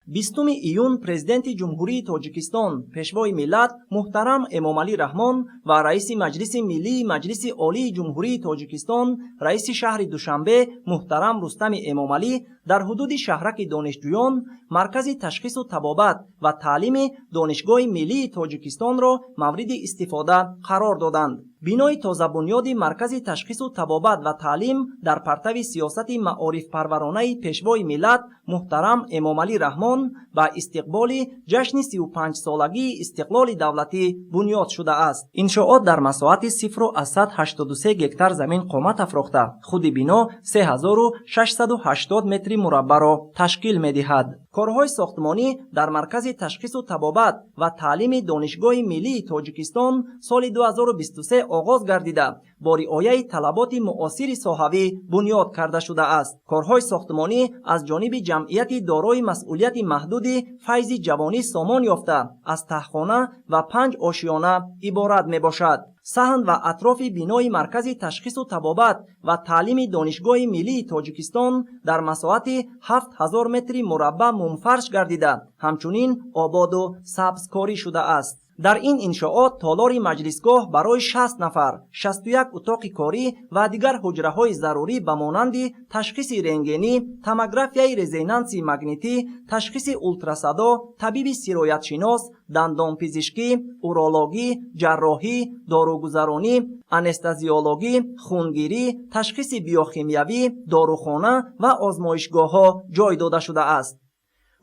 20 июн Президенти Ҷумҳурии Тоҷикистон, Пешвои миллат муҳтарам Эмомалӣ Раҳмон ва Раиси Маҷлиси Миллии Маҷлиси Олии Ҷумҳурии Тоҷикистон, Раиси шаҳри Душанбе муҳтарам Рустами Эмомалӣ дар ҳудуди шаҳраки донишҷӯён Маркази ташхису табобат ва таълими Донишгоҳи миллии Тоҷикистонро мавриди истифода қарор доданд. Бинои тозабунёди Маркази ташхису табобат ва таълим дар партави сиёсати маорифпарваронаи Пешвои миллат муҳтарам Эмомалӣ Раҳмон ба истиқболи ҷашни 35-солагии истиқлоли давлатӣ бунёд шудааст. Иншоот дар масоҳати 0,83 гектар замин қомат афрохта, худи бино 3680 метри мураббаъро ташкил медиҳад. Корҳои сохтмонӣ дар Маркази ташхису табобат ва таълими Донишгоҳи миллии Тоҷикистон соли 2023 оғоз гардида, бо риояи талаботи муосири соҳавӣ бунёд карда шудааст. Корҳои сохтмонӣ аз ҷониби ҷамъияти дорои масъулияти маҳдуди «Файзи ҷавонӣ» сомон ёфта, аз таҳхона ва панҷ ошиёна иборат мебошад. Саҳн ва атрофи бинои Маркази ташхису табобат ва таълими Донишгоҳи миллии Тоҷикистон дар масоҳати 7000 метри мураббаъ мумфарш гардида, ҳамчунин ободу сабзкорӣ шудааст. Дар ин иншоот толори маҷлисгоҳ барои 60 нафар, 61 утоқи корӣ ва дигар ҳуҷраҳои зарурӣ ба монанди ташхиси рентгенӣ, томографияи резонанси магнитӣ, ташхиси ултрасадо, табиби сироятшинос, дандонпизишкӣ, урологӣ, ҷарроҳӣ, доругузаронӣ, анестезиологӣ, хунгирӣ, ташхиси биохимиявӣ, дорухона ва озмоишгоҳҳо ҷой дода шудааст.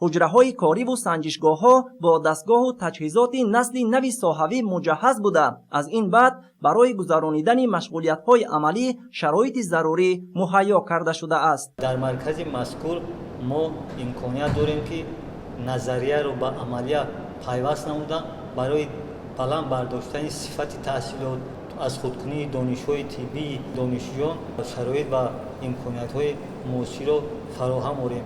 Ҳуҷраҳои кориву санҷишгоҳҳо бо дастгоҳу таҷҳизоти насли нави соҳавӣ муҷаҳҳаз буда, аз ин баъд барои гузаронидани машғулиятҳои амалӣ шароити зарурӣ муҳайё карда шудааст. Дар маркази мазкур мо имконият дорем, ки назарияро ба амалия пайваст намуда, барои баланд бардоштани сифати таҳсилот, аз худкунии донишҳои тиббии донишҷӯён шароит ва имкониятҳои муосирро фароҳам орем.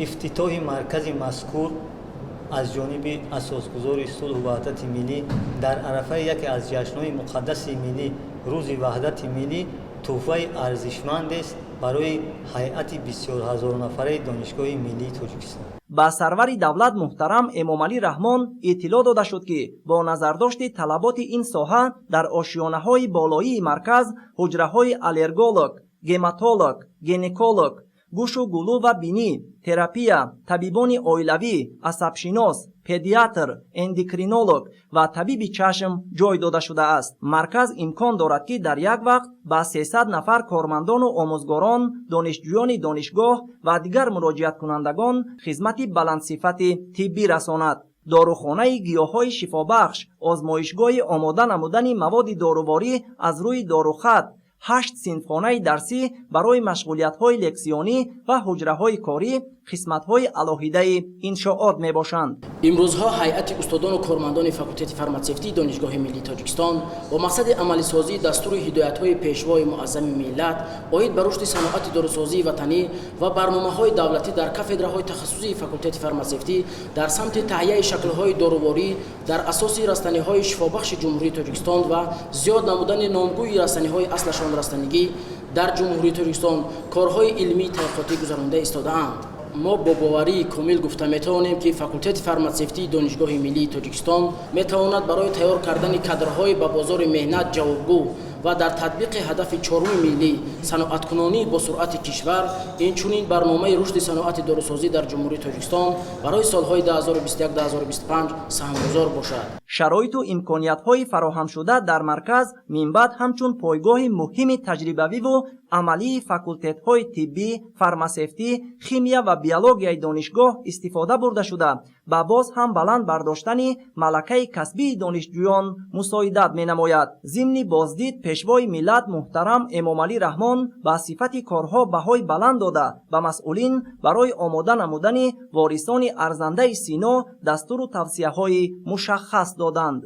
Ифтитоҳи маркази мазкур аз ҷониби асосгузори сулҳу ваҳдати миллӣ дар арафаи яке аз ҷашнҳои муқаддаси миллӣ, Рӯзи ваҳдати миллӣ, тӯҳфаи арзишмандест барои ҳайати бисёрҳазорнафараи Донишгоҳи миллии Тоҷикистон. Ба сарвари давлат муҳтарам Эмомалӣ Раҳмон иттилоъ дода шуд, ки бо назардошти талаботи ин соҳа дар ошёнаҳои болоии марказ ҳуҷраҳои аллерголог, гематолог, гинеколог, гӯшу гулӯ ва бинӣ, терапия, табибони оилавӣ, асабшинос, педиатр, эндокринолог ва табиби чашм ҷой дода шудааст. Марказ имкон дорад, ки дар як вақт ба 300 нафар кормандону омӯзгорон, донишҷӯёни донишгоҳ ва дигар муроҷиаткунандагон хизмати баландсифати тиббӣ расонад. Дорухонаи гиёҳҳои шифобахш, озмоишгоҳи омода намудани маводи доруворӣ аз рӯи дорухат, ҳашт синфхонаи дарсӣ барои машғулиятҳои лексионӣ ва ҳуҷраҳои корӣ қисматҳои алоҳидаи иншоот мебошанд. Имрӯзҳо ҳайати устодону кормандони факултети фарматсевтии Донишгоҳи миллии Тоҷикистон бо мақсади амалисозии дастуру ҳидоятҳои Пешвои муаззами миллат оид ба рушди саноати дорусозии ватанӣ ва барномаҳои давлатӣ дар кафедраҳои тахассусии факултети фарматсевтӣ дар самти таҳияи шаклҳои доруворӣ дар асоси растаниҳои шифобахши Ҷумҳурии Тоҷикистон ва зиёд намудани номгӯи растаниҳои аслашон растанигӣ дар Ҷумҳурии Тоҷикистон корҳои илмии таҳқиқотӣ гузаронида истодаанд. Мо бо боварии комил гуфта метавонем, ки факултети фарматсевтии Донишгоҳи миллии Тоҷикистон метавонад барои тайёр кардани кадрҳои ба бозори меҳнат ҷавобгӯ ва дар татбиқи ҳадафи чоруми миллӣ, саноаткунонии босуръати кишвар, инчунин барномаи рушди саноати дорусозӣ дар Ҷумҳурии Тоҷикистон барои солҳои 2021-2025 саҳмгузор бошад. Шароиту имкониятҳои фароҳамшуда дар марказ минбаъд ҳамчун пойгоҳи муҳими таҷрибавиву амалии факултетҳои тиббӣ, фармасевтӣ, химия ва биологияи донишгоҳ истифода бурда шуда, ба боз ҳам баланд бардоштани малакаи касбии донишҷӯён мусоидат менамояд. Зимни боздид Пешвои миллат муҳтарам Эмомалӣ Раҳмон ба сифати корҳо баҳои баланд дода, ба масъулин барои омода намудани ворисони арзандаи Сино дастуру тавсияҳои мушаххас доданд.